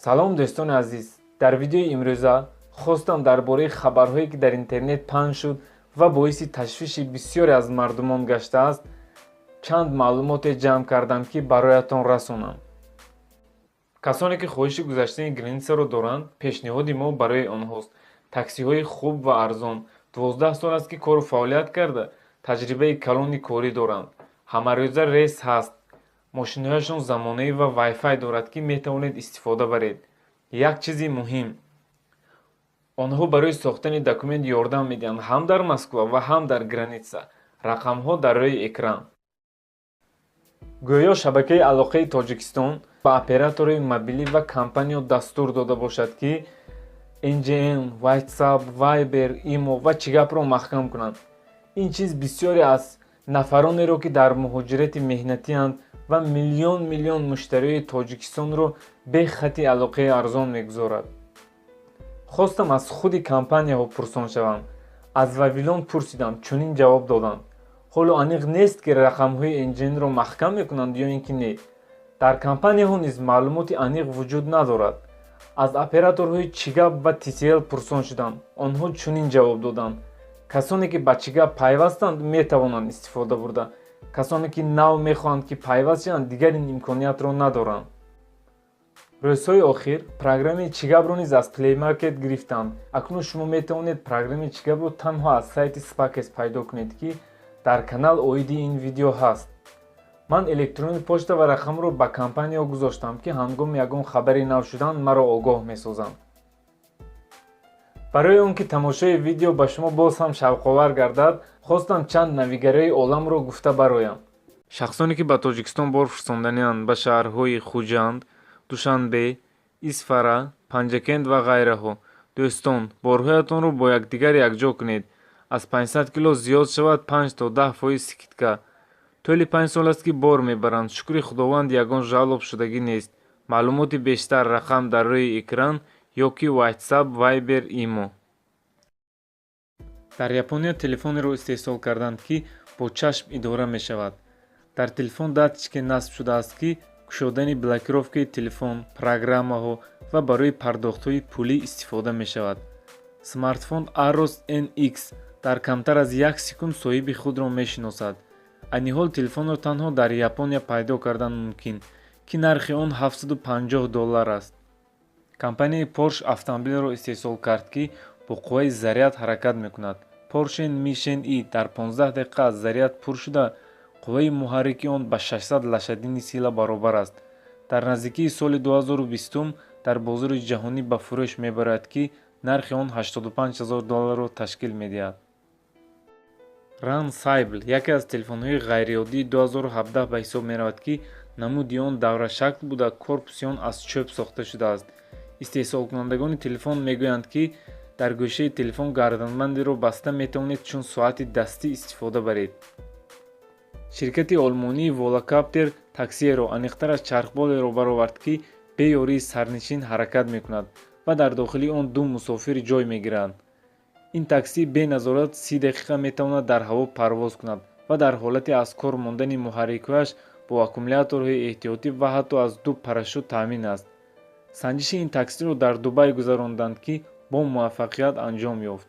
Салом, дӯстони азиз! Дар видеои имрӯза хостам дар бораи хабарҳое, ки дар интернет паҳн шуд ва боиси ташвиши бисёре аз мардумон гаштааст, чанд маълумоте ҷамъ кардам, ки бароятон расонам. Касоне ки хоҳиши гузаштани границаро доранд, пешниҳоди мо барои онҳост: таксиҳои хуб ва арзон. 12 сол аст, ки кору фаъолият карда, таҷрибаи калони корӣ доранд. Ҳамарӯза рейс ҳаст. Мошинҳояшон замонавӣ ва вайфай дорад, ки метавонед истифода баред. Як чизи муҳим: онҳо барои сохтани документ ёрдам медиҳанд, ҳам дар Москва ва ҳам дар граница. Рақамҳо дар рӯи экран. Гӯё шабакаи алоқаи Тоҷикистон ба операторҳои мобилӣ ва компаниё дастур дода бошад, ки NGN, WhatsApp, Viber, Imo ва чигапро маҳкам кунанд. Ин чиз бисёре аз нафаронеро, ки дар муҳоҷирати меҳнатианд, ва миллион миллион муштариёи Тоҷикистонро бе хати алоқаи арзон мегузорад. Хостам аз худи компанияҳо пурсон шавам. Аз Вавилон пурсидам, чунин ҷавоб доданд: ҳоло аниқ нест, ки рақамҳои NGN-ро маҳкам мекунанд ё ин ки не. Дар компанияҳо низ маълумоти аниқ вуҷуд надорад. Аз операторҳои Чигап ва TCL пурсон шудам. Онҳо чунин ҷавоб доданд: касоне ки ба Чигап пайвастанд, метавонанд истифода бурда, касоне ки нав мехоҳанд, ки пайваст шаванд, дигар ин имкониятро надоранд. Рӯзҳои охир программаи Чигапро низ аз Play Market гирифтанд. Акнун шумо метавонед программаи Чигапро танҳо аз сайти Спакес пайдо кунед, ки дар канал оиди ин видео ҳаст. Ман электронӣ почта ва рақамро ба компанияҳо гузоштам, ки ҳангоми ягон хабари нав шудан маро огоҳ месозанд. Барои он ки тамошои видео ба шумо боз ҳам шавқовар гардад, хостам чанд навигариҳои оламро гуфта бароям. Шахсоне ки ба Тоҷикистон бор фурсонданианд, ба шаҳрҳои Хуҷанд, Душанбе, Исфара, Панҷакент ва ғайраҳо, дӯстон, борҳоятонро бо якдигар якҷо кунед. Аз 500 кило зиёд шавад, 5 то 10% скидка. Тӯли 5 сол аст, ки бор мебаранд, шукри Худованд, ягон жалоба шудагӣ нест. Маълумоти бештар: рақам дар рӯи экран ё ки WhatsApp, Viber, Imo. Дар Япония телефонеро истеҳсол карданд, ки бо чашм идора мешавад. Дар телефон датчике насб шудааст, ки кушодани блокировкаи телефон, программаҳо ва барои пардохтҳои пулӣ истифода мешавад. Смартфон Aros NX дар камтар аз як секунд соҳиби худро мешиносад. Айни ҳол телефонро танҳо дар Япония пайдо кардан мумкин, ки нархи он 750 доллар аст. Компанияи Порш автомобилеро истеҳсол кард, ки бо қувваи заряд ҳаракат мекунад. Порше Мишен И дар 15 дақиқа аз заряд пур шуда, қувваи муҳаррики он ба 600 лошадиный сила баробар аст. Дар наздикии соли 2020 дар бозори ҷаҳонӣ ба фурӯш мебарояд, ки нархи он 85 000 долларро ташкил медиҳад. Ран Сайбл яке аз телефонҳои ғайриоддии 2017 ба ҳисоб меравад, ки намуди он даврашакл буда, корпуси он аз чӯб сохта шудааст. Истеҳсолкунандагони телефон мегӯянд, ки дар гӯшаи телефон гарданбандеро баста метавонед, чун соати дастӣ истифода баред. Ширкати олмонии Волокоптер таксиеро, аниқтараш чархболеро баровард, ки бе ёрии сарнишин ҳаракат мекунад ва дар дохили он ду мусофир ҷой мегиранд. Ин таксӣ бе назорат 30 дақиқа метавонад дар ҳаво парвоз кунад ва дар ҳолати аз кор мондани муҳаррикҳояш бо аккумуляторҳои эҳтиётӣ ва ҳатто аз ду парашют таъмин аст. Санҷиши ин таксиро дар Дубай гузаронданд, ки бо муваффақият анҷом ёфт.